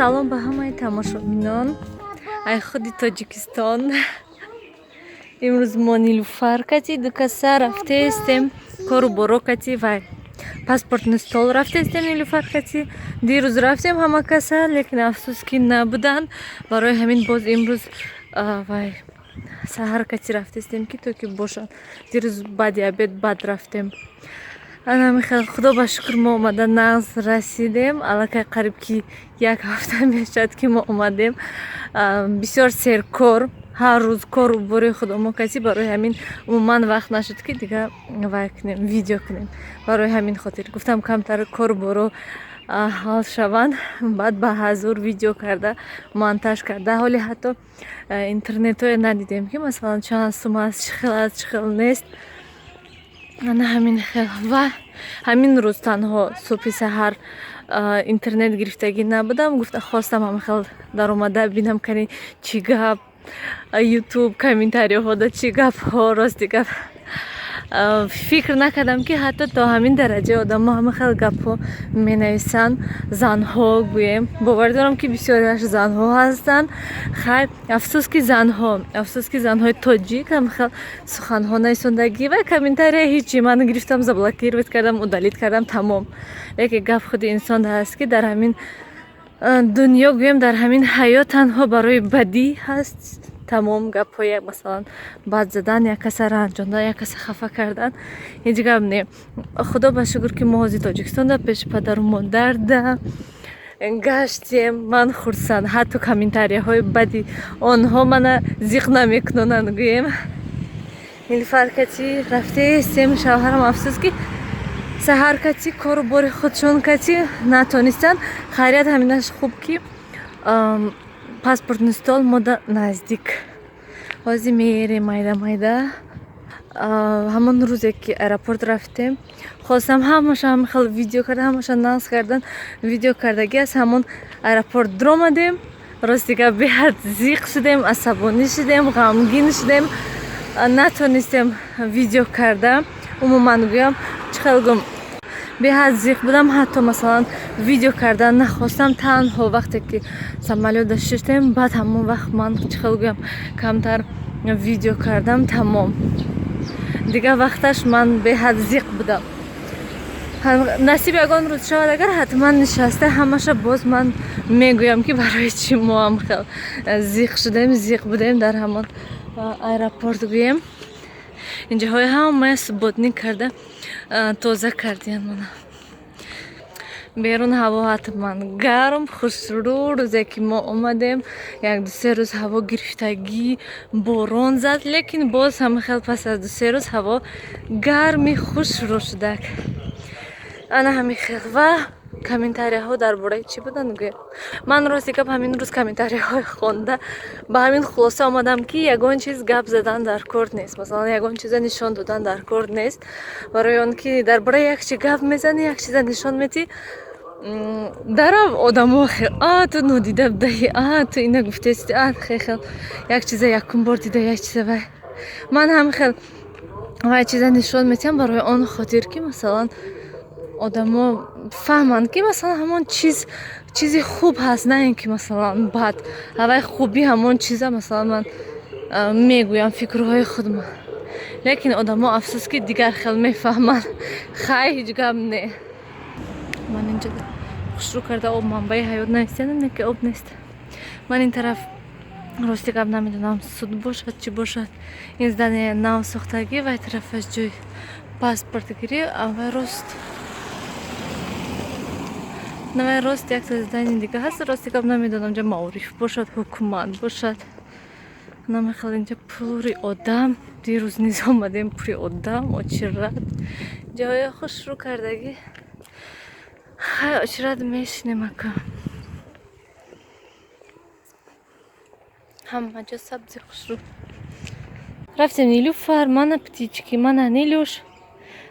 Салом ба ҳамаи тамошобинон ай худи Тоҷикистон. Имрӯз мо Нилуфар кати ду каса рафтестем кору боро кати ва паспортный стол рафтестем Нилуфар кати. Дирӯз рафтем ҳама каса, лекин афсӯс, ки набуданд. Барои ҳамин боз имрӯз вай саҳар кати рафтестем, ки то ки бошанд. Дирӯз баъди обед бад рафтем. Ана михел, худо ба шукр, мо омада нағз расидем. Аллакай қариб ки як ҳафта мешавад, ки мо омадем. Бисёр серкор, ҳар рӯз кору бори худомо каси. Барои ҳамин умуман вақт нашуд, ки дига вай кунем, видео кунем. Барои ҳамин хотир гуфтам, камтар кору боро ҳал шаванд, баъд ба ҳазур видео карда, монтаж карда. Ҳоли ҳатто интернетҳое надидем, ки масалан чанд сум аст, чӣ хел аст, чӣ хел нест. Ана ҳамин хел. Ва ҳамин рӯз танҳо субҳи саҳар интернет гирифтагӣ набудам. Гуфта хостам ҳама хел даромада бинам, кани чӣ гап, Ютуб комментариҳода чӣ гапҳо. Рости гап, фикр накардам, ки ҳатто то ҳамин дараҷа одамо ҳама хел гапҳо менависанд. Занҳо гӯем, бовар дорам, ки бисёриаш занҳо ҳастанд. Хайр, афсӯс, ки занҳо, афсӯс, ки занҳои тоҷик ҳама хел суханҳо нависондагӣ ва комментария ҳичи. Ман гирифтам, заблокировать кардам, удалить кардам, тамом. Лекин гап худи инсон ҳаст, ки дар ҳамин дунё, гӯем, дар ҳамин ҳаёт танҳо барои бадӣ ҳаст. Тамом гапҳои, масалан, бад задан, як каса ранҷондан, як каса хафа кардан, ҳеҷ гап не. Худо ба шукр, ки мо ҳозир Тоҷикистонда пеши падару модарда гаштем. Ман хурсанд, ҳатто комментарияҳои бади онҳо мана зиқ намекунонанд, гӯем. Нилуфар кати рафтестем. Шавҳарам, афсӯс, ки саҳар кати кору бори худшон кати натонистанд. Хайрият, ҳаминаш хуб, ки паспортный стол мода наздик. Ҳозир мерем майда майда. Ҳамон рӯзе, ки аэропорт рафтем, хостам ҳамаша ҳама хел видео кардан, ҳамаша нағз кардан, видео кардагӣ. Аз ҳамон аэропорт дуромадем, рости гап, беҳад зиқ шудем, асабонӣ шудем, ғамгин шудем, натонистем видео карда. Умуман гӯям, чӣ хел гум, беҳад зиқ будам, ҳатто масалан видео кардан нахостам. Танҳо вақте ки самолётда шиштем, баъд ҳамон вақт ман, чӣ хел гӯям, камтар видео кардам, тамом. Дигар вақташ ман беҳад зиқ будам. Насиб ягон рӯз шавад агар, ҳатман нишаста ҳамаша боз ман мегӯям, ки барои чӣ мо ҳам хел зиқ шудем, зиқ будем дар ҳамон аэропорт, гӯем. Инҷоҳои ҳамая субботник карда, тоза кардиян. Мана, берун ҳаво ҳатман гарм, хушрӯ. Рӯзе ки мо омадем, як дусе рӯз ҳаво гирифтагӣ, борон зад, лекин боз ҳама хел пас аз дусе рӯз ҳаво гарми хушрӯ шудак. Ана ҳамин хел. Ва комментарияҳо дар бораи чӣ буданд, гӯям? Ман, рости гап, ҳамин рӯз комментарияҳои хонда ба ҳамин хулоса омадам, ки ягон чиз гап задан дар кор нест, масалан, ягон чиза нишон додан дар кор нест, барои он ки дар бораи як чи гап мезанӣ, як чиза нишон медиҳӣ, дарав одамо а ту нодида будаӣ, а ту ина гуфтести, а хел як чиза якум бор дида, як чиза. Вай ман ҳам хел вай чиза нишон медиҳам барои он хотир, ки масалан одамо фаҳманд, ки масалан ҳамон чиз чизи хуб ҳаст, на ин ки масалан бад. Ҳавай хуби ҳамон чиза масалан ман мегӯям, фикрҳои худма, лекин одамо, афсӯс, ки дигар хел мефаҳманд. Хай, ҳеҷ гап не. Ман инҷа хушрӯ карда об, манбаи ҳаёт нависиянам, не ки об нест. Ман ин тараф, рости гап, намедонам, суд бошад, чӣ бошад. Ин здание нав сохтагӣ, вай тарафаш ҷои паспортгирӣ, вай рост навай рост якта здание дига ҳаст. Рости гап, намедонам, ҷа маориф бошад, ҳукумат бошад. Намехел инҷа пури одам. Дирӯз низ омадем, пури одам, очират, ҷои хушрӯ кардагӣ. Хай, очират мешинем ака. Ҳама ҷо сабзи хушрӯ. Рафтем, Нилуфар, мана птички, мана Нилюш.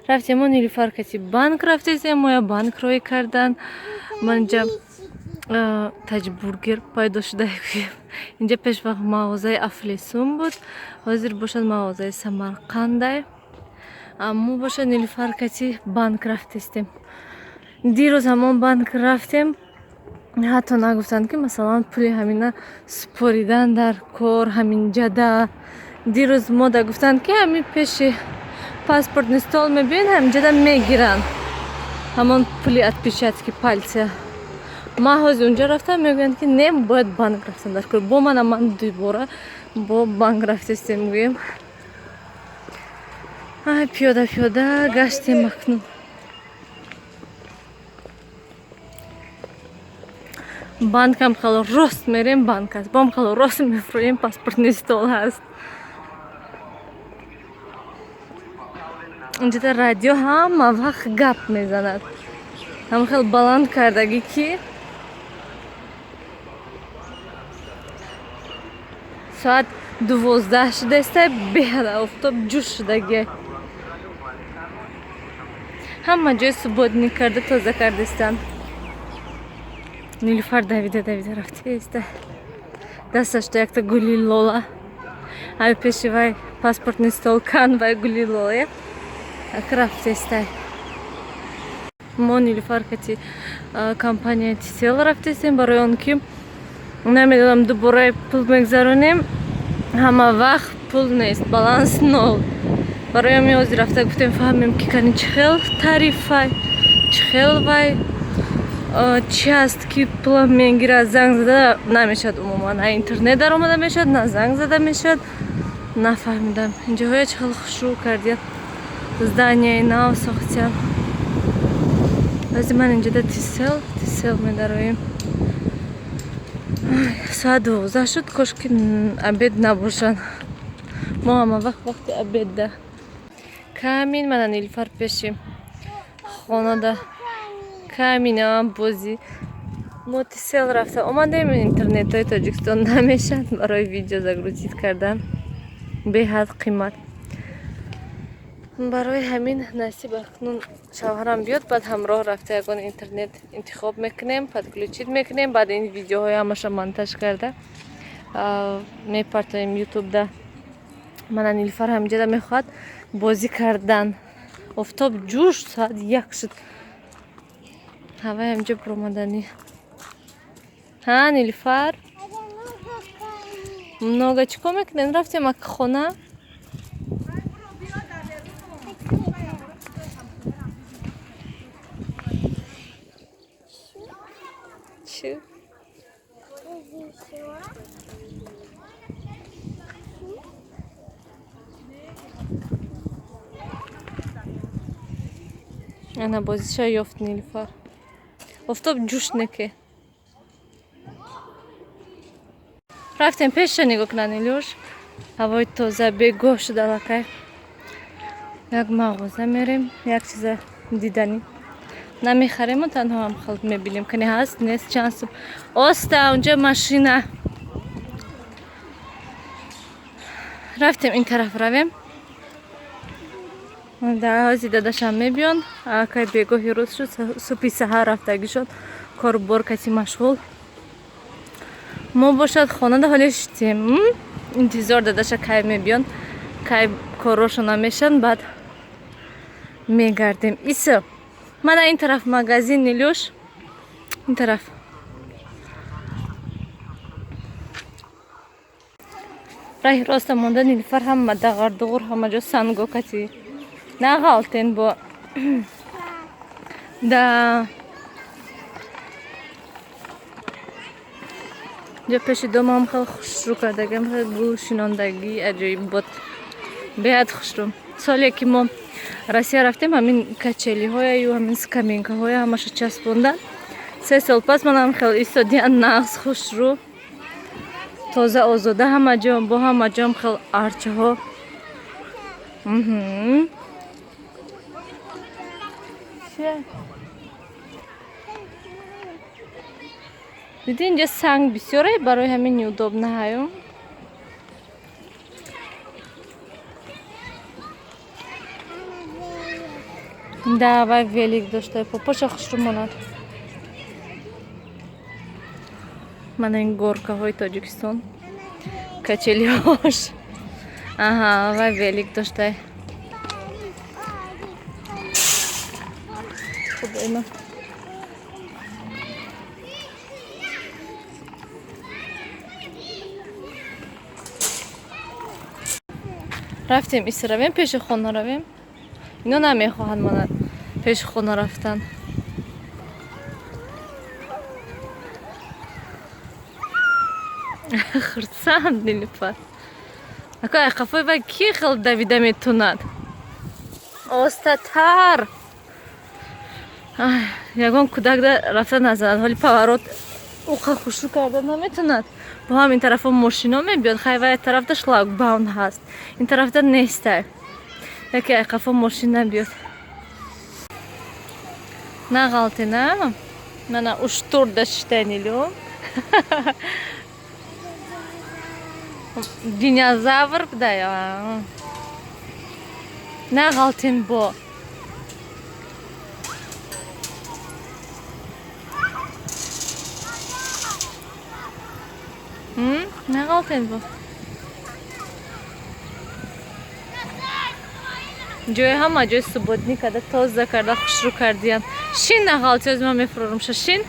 Рафтем мо Нилуфар кати банк рафтесем, моя банк роӣ кардан. Ман инҷа Таҷбургер пайдо шуда. Инҷа пешвақт мағозаи Афлесун буд, ҳозир бошад мағозаи Самарқандай. Мо бошад Нилуфар кати банк рафтестем. Дирӯз ҳамон банк рафтем. Ҳатто нагуфтанд, ки масалан пули ҳамина супоридан дар кор ҳаминҷада. Дирӯз мода гуфтанд, ки ҳамин пеши паспортный стол мебиёед, ҳаминҷада мегиранд ҳамон пули отпечатки пальца. Ман ҳозир унҷо рафтам, мегӯянд, ки не, бояд банк рафтан дар кор. Бо мана ман дубора бо банк рафтестем, гӯем. Ай, пиёда пиёда гаштем акнун. Банкам хело рост мерем, банк аст, бом хело рост мефурӯем, паспортный стол ҳаст. Инҷода радио ҳама вақт гап мезанад, ҳама хел баланд кардагӣ, ки соат 12 шудаеста, беҳад офтоб ҷӯш шудагӣ. Ҳама ҷой субботник карда, тоза кардастанд. Нилуфар давида давида рафтеста, дасташда якта гули лола. Ай пеши вай паспортный стол кан вай гули лола ак рафтестай. Мо Нилуфар кати компанияи Тисел рафтестем, барои он ки намедонам, дубора пул мегзаронем, ҳама вақт пул нест, баланс нол. Барои ҳамин ҳозир рафта гуфтем, фаҳмем, ки кани чӣ хел тарифай, чӣ хел вай чӣ ҳаст, ки пула мегирад. Занг зада намешавад умуман, на интернет даромада мешавад, на занг зада мешавад. Нафаҳмидам, инҷоҳоя чӣ хел хушрӯ кардия, зданияи нав сохтиян. Баъзи ман инҷода Тисел медароем. Соат 12 шуд, кошки обед набошад. Мо ҳама вақт вақти обедда камин. Мана Нилуфар пеши хонада каминам бозӣ. Мо Тисел рафта омадем, интернетҳои Тоҷикистон намешавад барои видео загрузить кардан, беҳад қимат. Барои ҳамин насиб акнун шавҳарам биёд, баъд ҳамроҳ рафта ягон интернет интихоб мекунем, подключить мекунем, баъд ин видеоҳои ҳамаша монтаж карда мепартоем ютубда. Мана Нилуфар ҳаминҷода мехоҳад бозӣ кардан. Офтоб ҷӯш, соат 1 шуд, ҳавай ҳаминҷо буромаданӣ. Ҳа, Нилуфар, много чӣ кор мекунем? Рафтем ак хона. Чӣ? Ана бозиша ёфт Нилуфар. Офтоб ҷӯш неке. Рафтем пеша, нигоҳ кунад Нилюш. Ҳавои тоза, бегоҳ шуда аллакай. Як мағоза мерем, як чиза диданӣ. Намехарему, танҳо ҳам хел мебинем, кани ҳаст, нест, чанд сум. Оста, унҷа машина. Рафтем ин тараф равем. Дар ҳози дадашам мебиён. Акай бегоҳи рӯз шуд, субҳи саҳар рафтагӣ шуд, корубор каси машғул. Мо бошад хонада ҳоле шитем, интизор дадаша кай мебиён, кай коррошо намешанд, баъд мегардем. Исо, мана ин тараф магазин, Нилюш, ин тараф. Раҳи роста монда Нилуфар ҳама дағардуғур, ҳама ҷо санго кати. Нағалтен бо. Да. Ҷо пеши домам хеле хушрӯ кардагам, хеле гул шинондагӣ аҷоиб буд. Беҳад хушрӯ. Соле ки мо Россия рафтем, ҳамин качелиҳояю ҳамин скамейкаҳоя ҳамаша часпондан. 3 сол пас манам хеле истодиян нағз, хушрӯ, тоза, озода ҳама ҷо, бо ҳама ҷом хел арчаҳо. Диди, инҷа санг бисёре, барои ҳамин неудобно ҳаю. Да, вай велик дошта, попоша хушрӯ монад. Мана ин горкаҳои Тоҷикистон, качелиҳош. Аҳа, вай велик дошта. Худои ман. Рафтем, иса равем, пеши хона равем. Ино намехоҳанд мана пеши хона рафтан. Хурсанд Нилуфар. Ака, ай қафои вай ки хел давида метунад? Остатар. Ягон кӯдак рафта назанад. Ҳоли поворот уқа хушрӯ карда наметунад. Бо ҳам ин тарафа мошино мебиёд. Хай, вай тарафта шлагбаум ҳаст. Ин тарафта нестай. Яке ай қафо мошин набиёд. Нағалте, на? Мана уштурда шитай Нилу. Динозавр буда. Нағалтин бо. Нағалтин бо. Ҷои ҳама ҷои субботник карда, тоза карда, хушрӯ кардиян. Шин, нағалти, оз ман мефурорум. Шин.